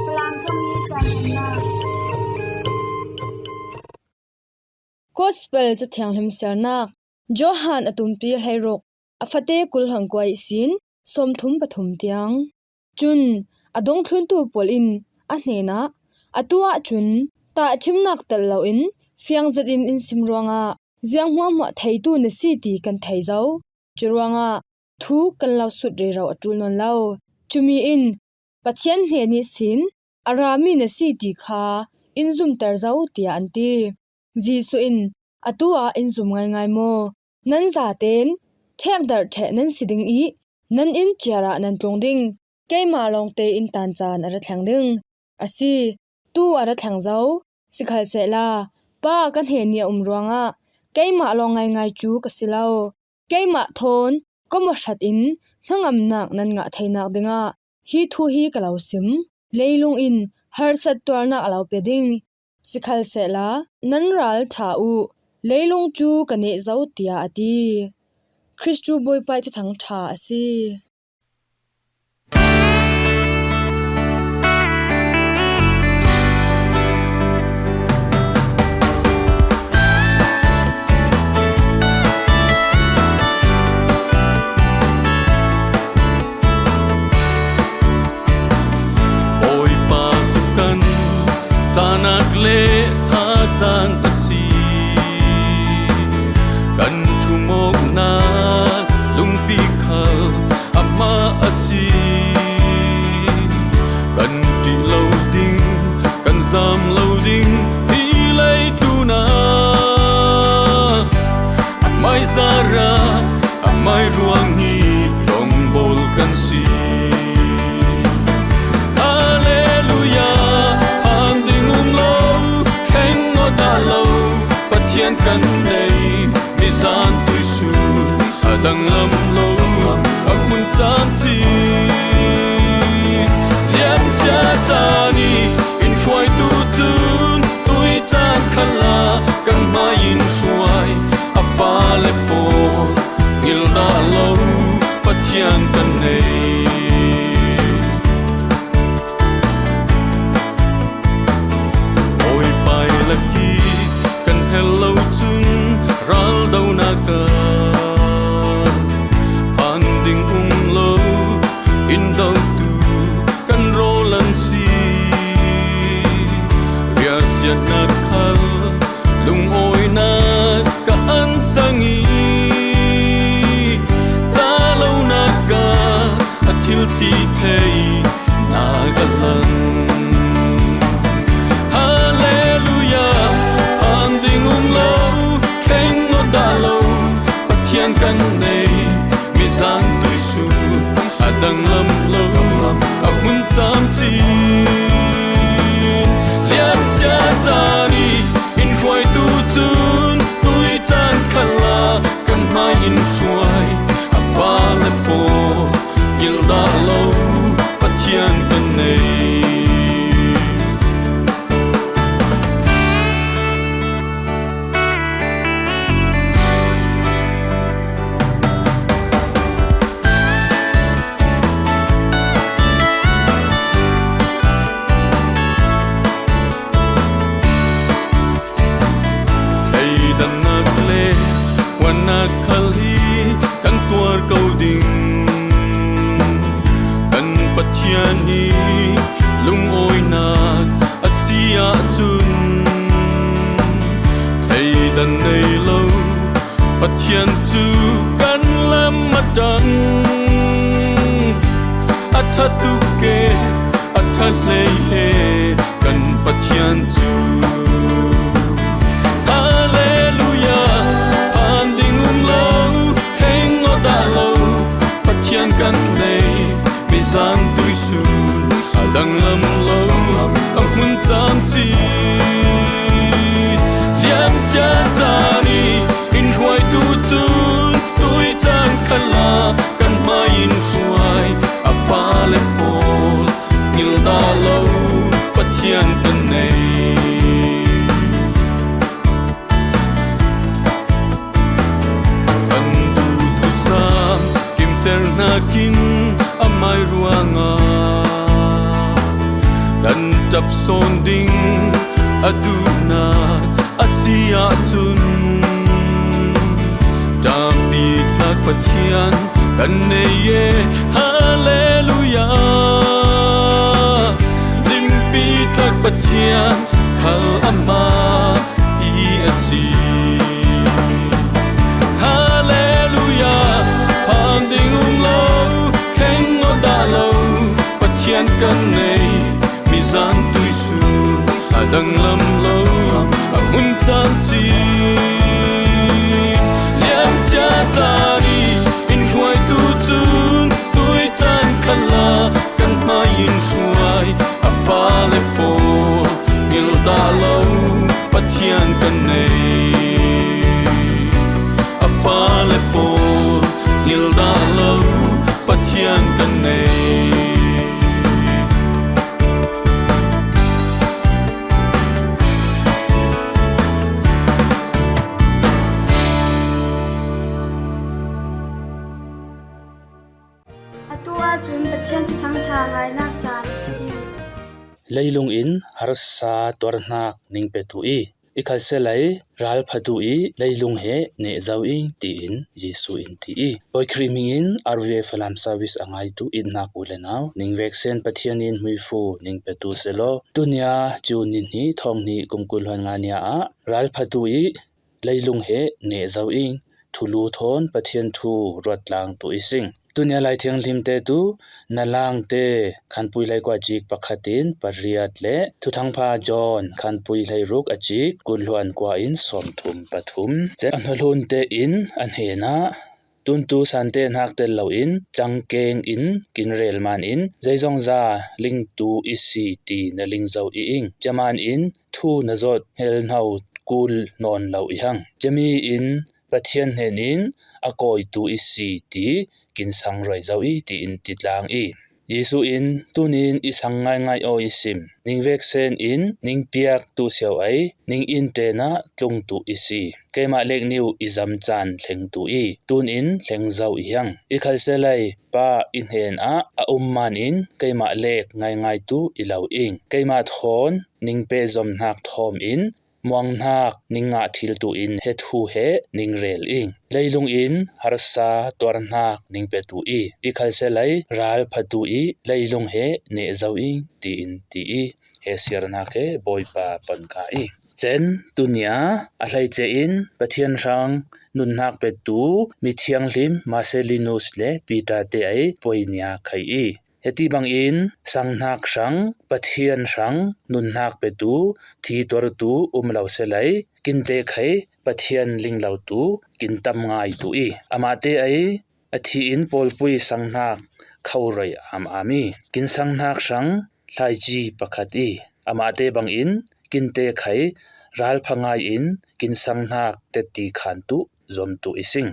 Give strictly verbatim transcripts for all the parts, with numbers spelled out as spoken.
Falam thawngni caan nunnak. Gospel Cathianghlim siarnak. Johan a tumpi hleiruk, a fate kul hlan kua ihsin sawmthum pathum tiang. Cun a dongthluntu pawl in a hnenah, "Atu ahcun tahṭhimnak tel loin fiang zetin in sim ruangah ziang hmuahhmuah theitu na si ti kan thei zo. Curuangah thu kan lo sut rero a ṭul nawn lo. Cumi in Pathian hnen ihsin a rami na si ti kha in zumter zo," tiah an ti. Jesuh in, "Atu ah in zum ngaingai maw? Nan zaten ṭhekdarh ṭheh nan si ding ih nan inn ciar ah nan tlung ding. Keimah lawngte in tan caan a ra thleng ding a si. Tu a ra thleng zo. Sikhalsehla Pa ka hnen ih a um ruangah keimah lawng ngaingai cu ka si lo. Keimah thawn ka mawhhrat in hnangamnak nan ngah theinak dingah hi thu hi ka lo sim. Leilung in harsat tuarnak a lo pe ding. Sikhalsehla nan ral ṭha uh, leilung cu ka neh zo," tiah a ti. Khristu Bawipa ih Thuthang ṭha a si. Bawipa cu kan cahnak le thazaang a si. Kan ṭhumawknak lungpi khal amah a si. Kan ṭih lo ding, kan zaam lo ding hi leitlun ah amai zarah, amai ruang ih rawngbawl kan si. Hallelujah, han ding um lo, thleng aw dah lo, Pathian kan nei, mizan tuisun a danglam lo, a hmun camcin. Liamcia caan ih in hruaitu cun tui caan khal ah kan hmai in hruai, a fale pawl ngilh dah lo, Pathian kan nei. Bawipa ih lak ih kan hel lo cun raldonak ah phan ding um lo, in dotu kan rawl an si. Riahsiatnak khal lungawinak ka an cang ih, ca lonak ah a thil ti thei na ka lang. Hallelujah, han ding um lo, thleng aw dah lo, Pathian kan nei, mizan tuisun a danglam lo, a hmun camcin. Liamcia caan ih in hruaitu cun tui caan khal ah kan hmai in hruai, a fale pawl ngilh dah lo, Pathian kan nei. Thleidannak le uannak khal hi kan tuar ko ding. Kan Pathian ih lungawinak a si ahcun, thleidan nei lo Pathian cu kan lam a ṭang. A ṭha tuk e, a ṭha hlei e, kan Pathian cu. Hallelujah, phan ding um lo, thleng aw dah lo, Pathian kan nei, mizan tuisun a danglam lo, a hmun camcin. Liamcia caan ih in hruaitu cun tui caan khal ah kan hmai in hruai, a fale pawl ngilh dah lo, Pathian kan nei. Kan duh thuzam kimter hnakin amai ruangah Capsawn ding a duhnak a si ahcun, ṭampi tlak Pathian kan nei e. Hallelujah! Limpi tlak Pathian khal amah hi a si. Hallelujah! Phang ding um lo, thleng awk dah lo, Pathian kan nei. Mizan tuisun a danglam lo, a hmun cang cin. Lian cia cari in hruaitu cun tui caan khat la kan hmai in hruai. A fale pawl ngilh dah lo, Pathian kan nei. A fale pawl ngilh dah lo, Pathian kan nei. Atu ahcun Pathian Thuthang ṭha ngainak caan a si ding. Leilung in harsa tuarhnak ning petu i, i khalselei ralphatu i leilung he neh zo ing, tiin Jesuh in ti i, Bawi Khrih hming in R V A Falam Service a ngaitu itnak u le nau, ning veksen Pathian in hmuifu ning petu selaw, tunia June ni hnih thawng hnih kum kul hluan nga nia ah ralphatu i leilung he neh zo ing, thulu thawn Pathian thu ruat tlang tu i sing. Tunia Lai Thianghlim te tu, Nalang te khanpui hleikua cik pakhat in pariat le Thuthangpha John khanpui hleiruk a cik kul hluan kua in sawmthum pathum. Cen a hnahlun te in a hnenah tuntu sante hnak tel loin cangkeng in kin rel man in zeizongza lingtu i si ti na ling zo i ing. Caman in thu na zawt hmelhno kul nawn lo i hang. Cami in Pathian hnen in a kawitu i si ti kin sang roi zo i, tiin ti tlang i. Jesuh in, tunin i sang ngaingai aw i sim. Ning veksen in ning piak tu sio ai, ning in tenah tlung tu i si. Keimah lek niu i zam caan thleng tu i, tun in thleng zo i hiang. I khalselei Pa i hnen ah a um man in keimah lek ngaingai tu i lo ing. Keimah thawn ning pehzom hnak thawm in muanghnak ning ngah thil tu in he thu he ning rel ing. Leilung in harsa tuarhnak ning petu i, i khalselei ralphatu i leilung he neh zo ing, tiin ti i, he siarnak he Bawipa pon ka i. Cen tunia a hleice in Pathian hrang nunhnak petu mithianghlim Marcellinus le Peter te ai poinia khai i, heti bangin sanghnak hrang, Pathian hrang nunhnak petu, thi tuartu um lo selei, kinte khai Pathian ling lo tu kin tam ngai tu i, amahte ai a thi in pawlpui sanghnak kho roi am am i, kin sanghnak hrang hlaici pakhat i, amahte bangin kinte khai ralpha ngai in kin sanghnak tetti khan tu zom tu i sing.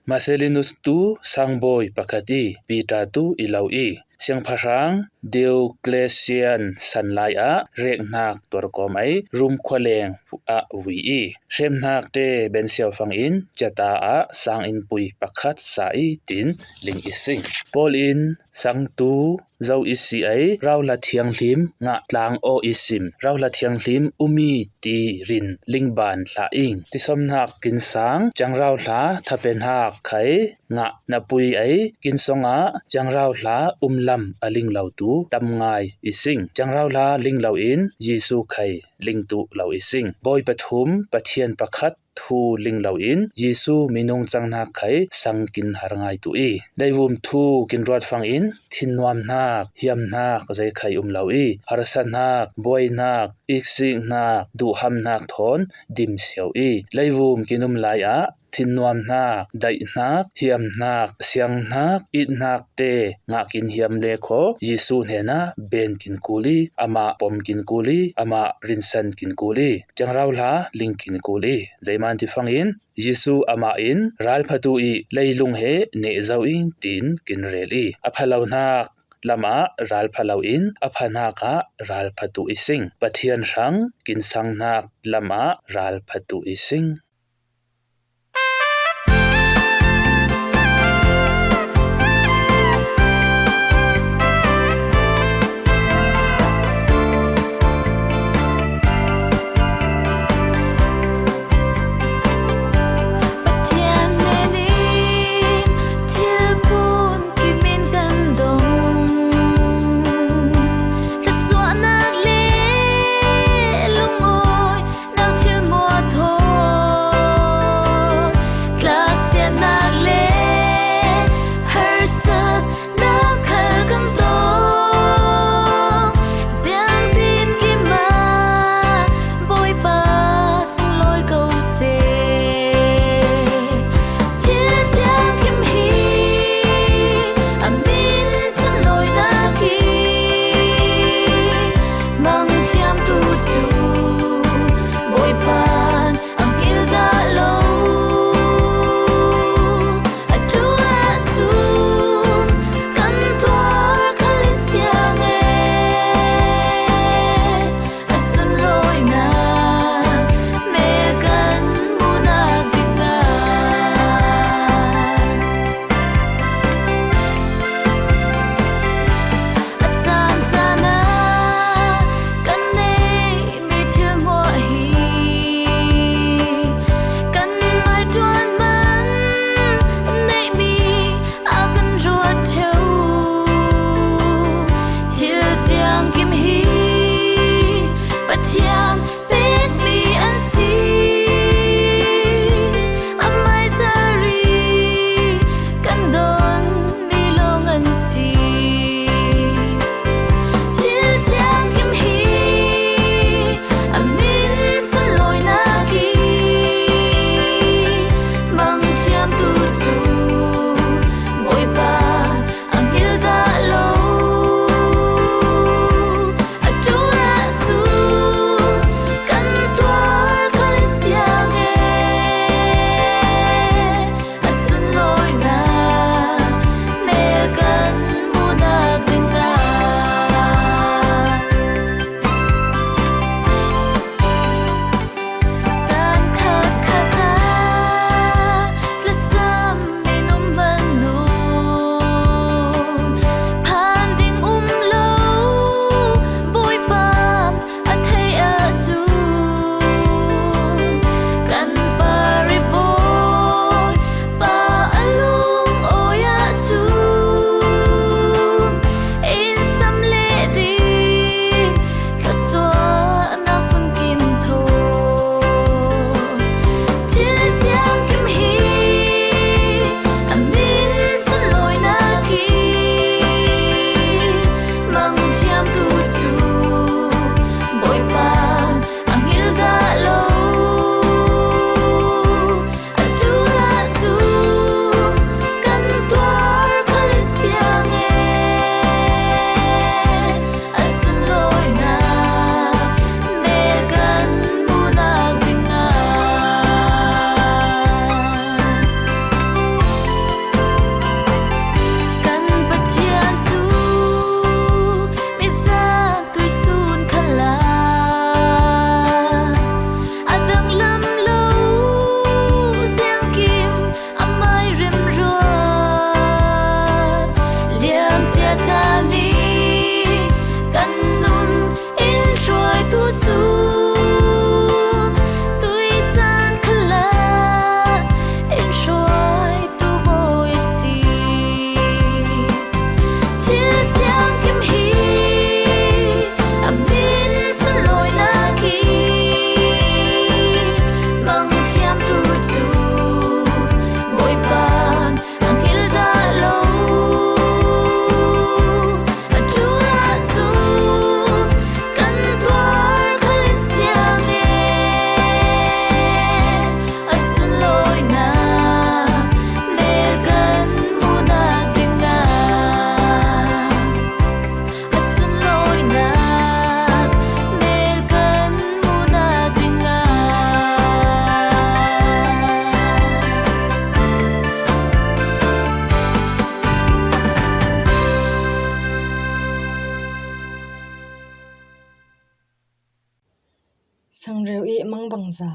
Marcellinus tu sangbawi pakhat i, Peter tu i lo i, siangpahrang Diocletian san lai ah reknak tuarkawm ai Rum khualeng ah vui i, hremhnak te bensiau fangin cata ah sanginnpui pakhat sa i, tin ling i sing. Paul in sangtu zo i si ai, rauhla thianghlim ngah tlang aw i sim, rauhla thianghlim um i ti rin lingban hlah ing. Tisomhnak kin sang, ciangrauhla thape hnak khai ngah na pui ai, kin song ah ciangrauhla um lam a ling lo tu tam ngai i sing. Ciangrauhla ling lo in Jesuh khai ling tu lo i sing. Bawi pathum, Pathian pakhat thu ling lo in Jesuh minung cangnak khai sang kin har ngai tu i, leivum thu kin ruat fangin thinnuamhnak, hiamhnak zei khai um lo i, harsahnak, buaihnak, iksihnak, duhhamhnak thawn dim sio i, leivum kin um lai ah thinnuamhnak, daihnak, hiamhnak, sianghnak, ithnak te ngah kin hiam le khaw Jesuh hnenah ben kin kul i, amah pom kin kul i, amah rinsan kin kul i, ciangrauhla ling kin kul i, zeiman ti fangin Jesuh amah in ralphatu i leilung he neh zo ing, tin kin rel i, a phalo hnak lam ah ralpha lo in a pha hnak ah ralphatu i sing. Pathian hrang kin sang hnak lam ah ralphatu i sing. Sangreu i mangbangza.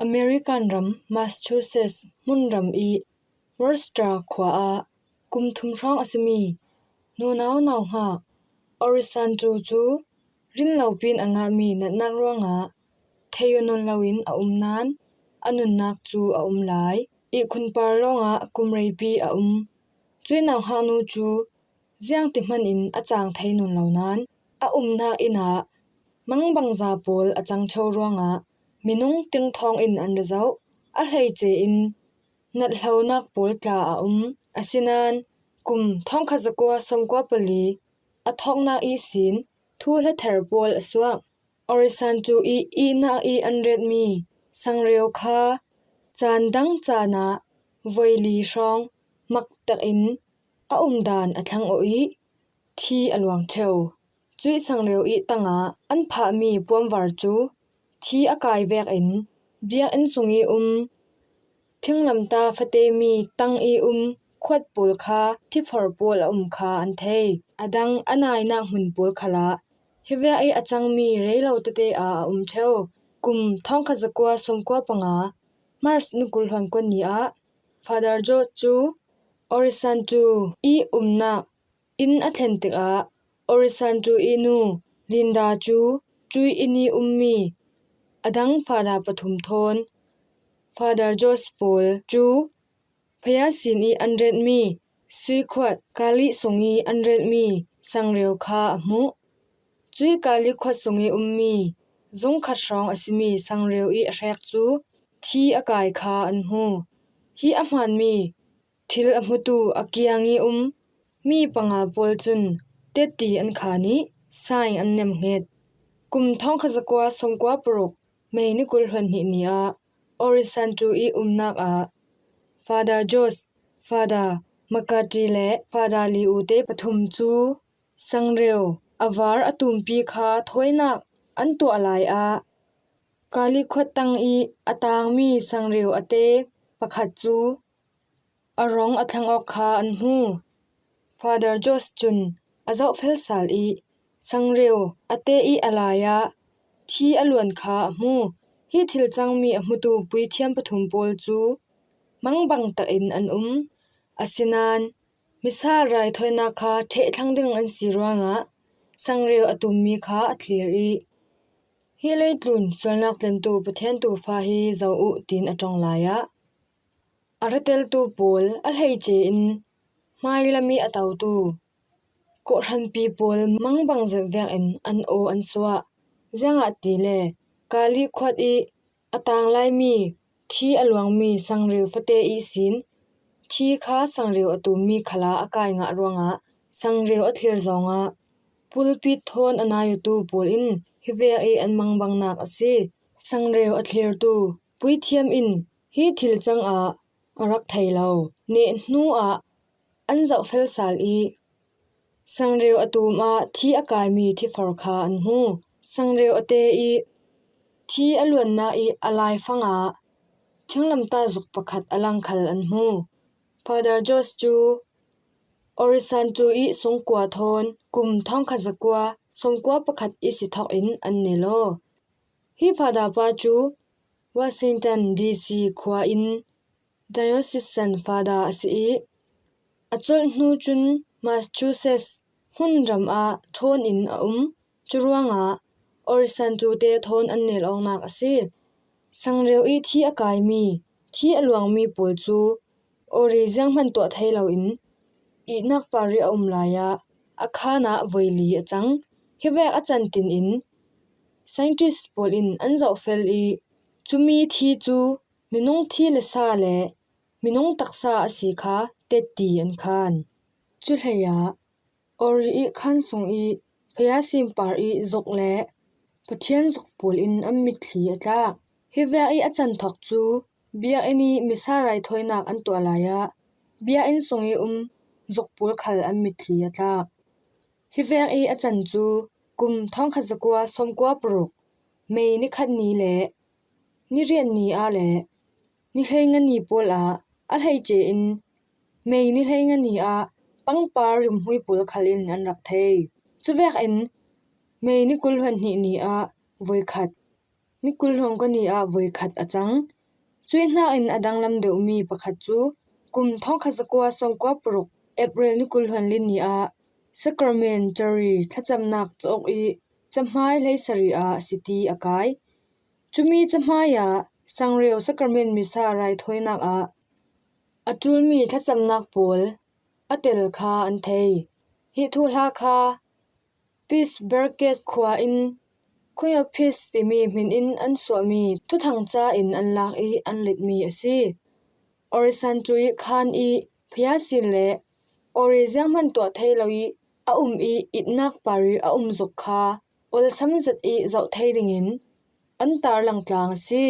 American ram Massachusetts hmunram i Worcester khua ah kum thum hrawng a simi nunau nauhak Orisantu cu rinlopin a ngahmi natnak ruangah thei aw nawn loin a um nain a nunnak cu a um lai. Ihkhun par lawngah kum reipi a um. Cuih nauhaknu cu ziangtihmanh in a caang thei nawn lo nain a umnak inn ah mangbangza pawl a cang ṭheo ruangah minung tingthawng in an ra zoh. A hleice in nathlonak pawl tla a um. Asinain kum thawngkhat zakua sawmkua pali a thawknak ihsin thuhlather pawl a suak. Orisantu i ihnak i an retmi sangreu kha caan dang caan ah voi li hrawng maktakin a umdan a thlang aw i thi a luang ṭheo. Cuih sangreu i tangah an phahmi puanvar cu thi a kai vekin biakinn sung i um thinglamtah fatemi tang i um khuat pawl kha thifor pawl a um kha an thei. A dang a nainak hmun pawl khalah hivek i a cangmi reilo tete ah a um ṭheo. Kum thawngkhat zakua sawmkua panga March ni kul hluan kua ni ah Father George cu Orisantu i umnak inn a thlen tikah Orisantu i nu Linda cu cuih inn i ummi a dang Father pathum thawn Father George pawl cu Phaya sin i an retmi sui khuat Kali sung i an retmi sangreu kha a hmuh. Cuih Kali khuat sung i ummi zung khat hrawng a simi sangreu i a hrek cu thi a kai kha an hmu. Hi a hmaanmi thil a hmutu a kiang i um mi panga pawl cun tetti an khan i sign an nemhnget. Kum thawngkhat zakua sawmkua paruk May ni kul hluan hnih ni ah Orisantu i umnak ah Father George, Father Makati le Father Liu te pathum cu sangreu a var a tumpi kha thawinak an tuah lai ah Kali khuat tang i a tangmi sangreu a te pakhat cu a rong a thlang awk kha an hmu. Father George cun a zohfel sal i sangreu a te i a lai ah thi a luan kha a hmu. Hi thil cangmi a hmutu puithiam pathum pawl cu mangbang takin an um. Asinain misa raithawinak kha ṭhehthlang ding an si ruangah sangreu a tummi kha a thlir i hi leitlun sualnak tlentu Pathian tuufa hi zoh uh tiin a ṭong lai ah a ra teltu pawl a hleice in hmailam i a totu kawhhranpi pawl mangbang zet vekin an aw an suah. Ziangahtile Kali khuat i a tang laimi thi a luangmi sangreu fate ihsin thi kha sangreu a tummi khalah a kai ngah ruangah sangreu a thlir zongah pulpit thawn a nai awtu pawl in hivek i an mangbangnak a si. Sangreu a thlirtu puithiam in hi thil cangah a rak thei lo. Neh hnu ah an zohfel sal i sangreu a tum ah thi a kaimi thifor kha an hmu. Sangreu a te i thi a luannak i a laifang ah thinglamtah zuk pakhat a lang khal an hmu. Father George cu Orisantu i sungkua thawn kum thawngkhat zakua sawmkua pakhat i si thawk in an nel aw. Hi Father pa cu Washington D C khua in diocesan Father a si i a colh hnu cun Massachusetts hmunram ah ṭhawn in a um. Curuangah Orisantu te thawn an nel awknak a si. Sangreu i thi a kaimi, thi a luangmi pawl cu Ori zianghman tuah thei loin ihnak par i a um lai ah a khan ah voi li a cang. Hivek a can tin in scientist pawl in an zohfel i cumi thi cu minung thi le sa le minung taksa a si kha tetti an khan. Cuhlei ah Ori i khan sung i phaya simpar i zuk le Pathian zuk pawl in an mitthli a tlak. Hivek i a can thawk cu biakinn i misa raithawinak an tuah lai ah biakinn sung i um zuk pawl khal an mitthli a tlak. Hivek i a can cu kum thawngkhat zakua sawmkua paruk May ni khat ni le ni riat ni ah le ni hleinga ni pawl ah a hleice in May ni hleinga ni ah pangpar rimhmui pawl khal in an rak thei. Cuvekin May ni kul hluan hnih ni ah voikhat ni kul hluan kua ni ah voikhat a cang. Cuih hnakin a danglam deuhmi pakhat cu kum thawngkhat zakua sawmkua paruk April ni kul hluan li ni ah Sacramentary thlacamnak cauk i cahmai hleisarih ah siti a kai. Cumi cahmai ah sangreu Sacrament Missa raithawinak ah a ṭulmi thlacamnak pawl a tel kha an thei. Hi thuhla kha Peace Barkes khua in Queen of Peace timi hmin in an suahmi thuthang ca in an lak i an letmi a si. Orisan cu i khan i phiasin le ori zianghman tuah thei lo i a um i itnak par i a um zok kha olsam zet i zoh thei dingin an tarlang tlang a si.